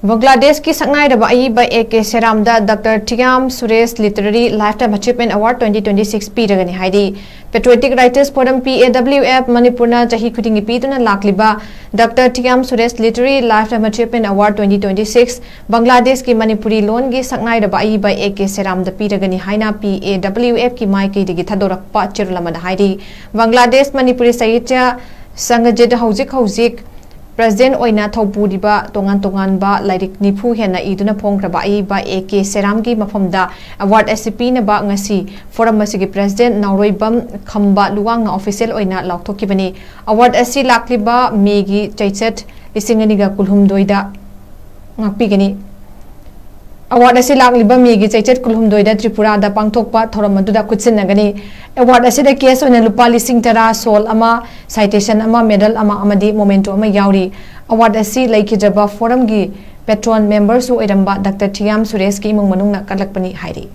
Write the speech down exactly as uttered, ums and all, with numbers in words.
ꯕꯪꯒ꯭ꯂꯥꯗꯦꯁꯀꯤ ꯁꯛꯅꯥꯏꯔꯕ ꯑꯏꯕ ꯑꯦ ꯀꯦ ꯁꯦꯔꯥꯝꯗ doctor Thiyam Suresh Literary Lifetime Achievement Award twenty twenty six ꯄꯤꯔꯒꯅꯤ ꯍꯥꯏꯔꯤ꯫ Patriotic Writers Forum, P A W F, ꯃꯅꯤꯄꯨꯔꯅ ꯆꯍꯤ ꯈꯨꯗꯤꯡꯒꯤ ꯄꯤꯗꯨꯅ ꯂꯥꯛꯂꯤꯕ doctor Thiyam Suresh Literary Lifetime Achievement Award twenty twenty six ꯕꯪꯒ꯭ꯂꯥꯗꯦꯁꯀꯤ ꯃꯅꯤꯄꯨꯔꯤ ꯂꯣꯟꯒꯤ ꯁꯛꯅꯥꯏꯔꯕ ꯑꯏꯕ ꯑꯦ ꯀꯦ ꯁꯦꯔꯥꯝꯗ ꯄꯤꯔꯒꯅꯤ ꯍꯥꯏꯅ P A W F ꯀꯤ ꯃꯥꯏꯀꯩꯗꯒꯤ ꯊꯥꯗꯣꯔꯛꯄ ꯆꯦꯔꯣꯜ ꯑꯃꯗ ꯍꯥꯏꯔꯤ꯫ ꯕꯪꯒ꯭ꯂꯥꯗꯦꯁ ꯃꯅꯤꯄꯨꯔꯤ ꯁꯥꯍꯤꯇ꯭ꯌ ꯁꯪꯒꯖꯤꯠ ꯍꯧꯖꯤꯛ ꯍꯧꯖꯤꯛ ꯄ꯭ꯔꯦꯁꯤꯗꯦꯟꯠ ꯑꯣꯏꯅ ꯊꯧꯄꯨꯔꯤꯕ ꯇꯣꯉꯥꯟ ꯇꯣꯉꯥꯟꯕ ꯂꯥꯏꯔꯤꯛ ꯅꯤꯐꯨ ꯍꯦꯟꯅ ꯏꯗꯨꯅ ꯐꯣꯡꯈ꯭ꯔꯕ ꯑꯏꯕ ꯑꯦ ꯀꯦ ꯁꯦꯔꯥꯝꯒꯤ ꯃꯐꯝꯗ ꯑꯦꯋꯥꯔꯗ ꯑꯁꯤ ꯄꯤꯅꯕ ꯉꯁꯤ ꯐꯣꯔꯝ ꯑꯁꯤꯒꯤ ꯄ꯭ꯔꯦꯁꯤꯗꯦꯟꯠ ꯅꯥꯎꯔꯣꯏꯕꯝ ꯈꯝꯕ ꯂꯨꯋꯥꯡꯅ ꯑꯣꯐꯤꯁꯤꯌꯦꯜ ꯑꯣꯏꯅ ꯂꯥꯎꯊꯣꯛꯈꯤꯕꯅꯤ꯫ ꯑꯦꯋꯥꯔꯗ ꯑꯁꯤ ꯂꯥꯛꯂꯤꯕ ꯃꯦꯒꯤ ꯆꯩꯆꯠ ꯂꯤꯁꯤꯡ ꯑꯅꯤꯒ ꯀꯨꯟꯍꯨꯝꯗꯣꯏꯗ ꯉꯥꯛꯄꯤꯒꯅꯤ꯫ ꯑꯦꯋꯥꯔꯗ ꯑꯁꯤ ꯂꯥꯛꯂꯤꯕ ꯃꯦꯒꯤ ꯆꯩꯆꯠ ꯀꯨꯟꯍꯨꯝꯗꯣꯏꯗ ꯇ꯭ꯔꯤꯄꯨꯔꯥꯗ ꯄꯥꯡꯊꯣꯛꯄ ꯊꯧꯔꯝ ꯑꯗꯨꯗ ꯈꯨꯠꯁꯤꯟꯅꯒꯅꯤ꯫ ꯑꯦꯋꯥꯔꯗ ꯑꯁꯤꯗ ꯀꯦꯁ ꯑꯣꯏꯅ ꯂꯨꯄꯥ ꯂꯤꯁꯤꯡ ꯇꯔꯥ, ꯁꯣꯜ ꯑꯃ, ꯁꯥꯏꯇꯦꯁꯟ ꯑꯃ, ꯃꯦꯗꯜ ꯑꯃ ꯑꯃꯗꯤ ꯃꯣꯃꯦꯟꯇꯣ ꯑꯃ ꯌꯥꯎꯔꯤ꯫ ꯑꯦꯋꯥꯔꯗ ꯑꯁꯤ ꯂꯩꯈꯤꯗ꯭ꯔꯕ ꯐꯣꯔꯝꯒꯤ ꯄꯦꯇ꯭ꯔꯣꯟ ꯃꯦꯝꯕꯔꯁꯨ ꯑꯣꯏꯔꯝꯕ ꯗꯥꯛꯇꯔ ꯊꯤꯌꯥꯝ ꯁꯨꯔꯦꯁꯀꯤ ꯏꯃꯨꯡ ꯃꯅꯨꯡꯅ ꯀꯠꯂꯛꯄꯅꯤ ꯍꯥꯏꯔꯤ꯫